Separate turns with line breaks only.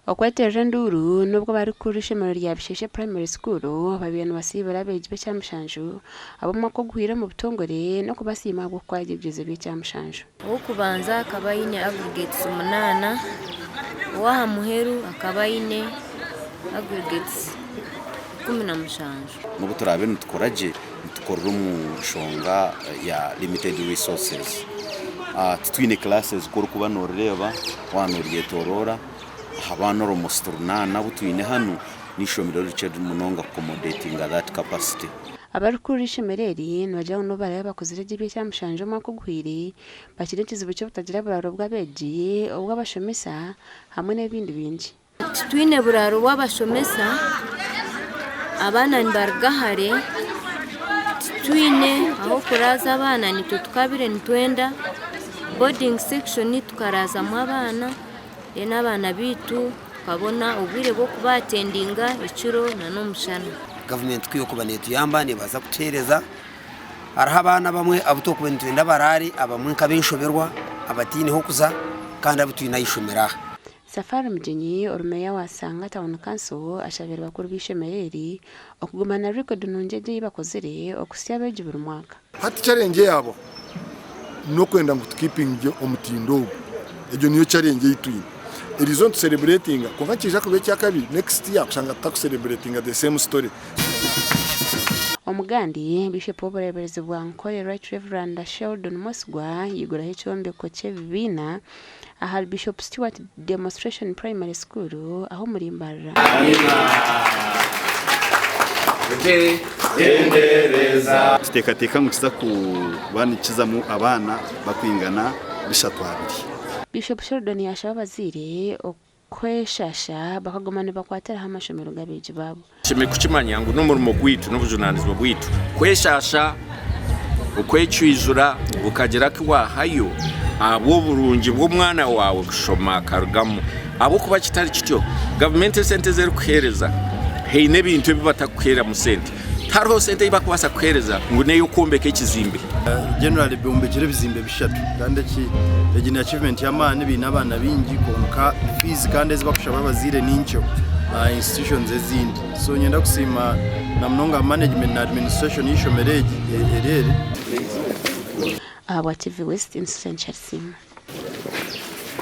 Okweterera enduuru n'obwo abarikukurira eishomero rya Bisheshe Primary School babaire nibasiibura abeegi b'ekyamushanju ab'omwaka oguhweire omu butongore n'okubasiima ahabw'okukora gye ebigyezo by'ekyamushanju.
Ow'okubanza akaba aine aggregates munaana, ow'aha muheru akaba aine aggregates 17.
N'obu turaabe nitukora gye, nitukorera omu nshonga ya limited resources. Titwine classes ku orikuba noorireeba waaba nooryetoroora aha baana almost runaana abu twine hanu, n'eishomero rikye munonga ku accommodatinga that capacity.
Abarikukurira eishomero eri nibagira ngu n'obu baraabe bakozire gye eby'ekyamushanju omwaka oguhweire, bakiine ekizibu ky'obutagira buraaro bw'abeegi, obw'abashomesa hamwe n'ebindi bingi.
Titwine buraaro bw'abashomesa, abaana nibaruga hare, titwine ah'okuraaza abaana naitwe tukaabaire nitwenda boarding section tukaraazamu abaana then abaana baitu tukabona obwire bw'okubaatendinga ekiro n'omushana.
Gavumenti ku erikuba neetuyamba neebaasa kutuheereza. Hariho abaana abamwe abu turikuba nitwenda baraare abamwe nk'ab'enshoberwa abataine h'okuza kandi abu twine aha ishomero aha.
Safari Mugyenyi ori Meeya wa Sanga Town Council ashabire bakuru b'eishomero eri okuguma na record nungi egi ei bakozire okuhitsya abeegi buri mwaka.
Hati challenge eyabaho nokwenda ngu tukipingye omutindo ogu, egyo niyo challenge ei twine. Eriizooba nitusereburetinga kwonka nikiija kuba ekyakabi next year kushanga tutakusereburetinga the same story.
Omugandi, Bishop w'obureeberezi bwa Nkore Right Rev. Sheldon Mwesigwa yaiguraho ekyombeko ky'ebibiina ahari Bishop Stuart Demonstration Primary School aho omuri Mbarara.
Tuteekateeka ngu kiza kuba nikizamu abaana bakwingana 320.
Bishop Sheldon yaashaba abazaire okweshasha bakaguma nibakwatiraho amashomero g'abeegi baabo.
Tushemereire kukimanya ngu n'omurimo gwaitu n'obujunaanizibwa bwaitu kweshaasha, okwecwijura okagira aku waahayo ahabw'oburungi bw'omwana waawe kushoma akarugamu. Ahabw'okuba kitari kityo, gavumenti esente ezi erikuheereza haine ebintu ebi batakuheeramu sente. Tihariho sente ei barikubaasa kukuheereza ngu n'ey'okwombeka ekizimbe.
Generally bombekire ebizimbe bishatu kandi eki egi ni achievement y'amaani baine abaana baingi kwonka fees kandi ezi bakushaba abazaire ni nkye aha institutions ezindi so niinyenda kusiima na munonga management na administration y'eishomero egi eri eri.
Ahabwa TV West, Nsusa Nkyarisiima.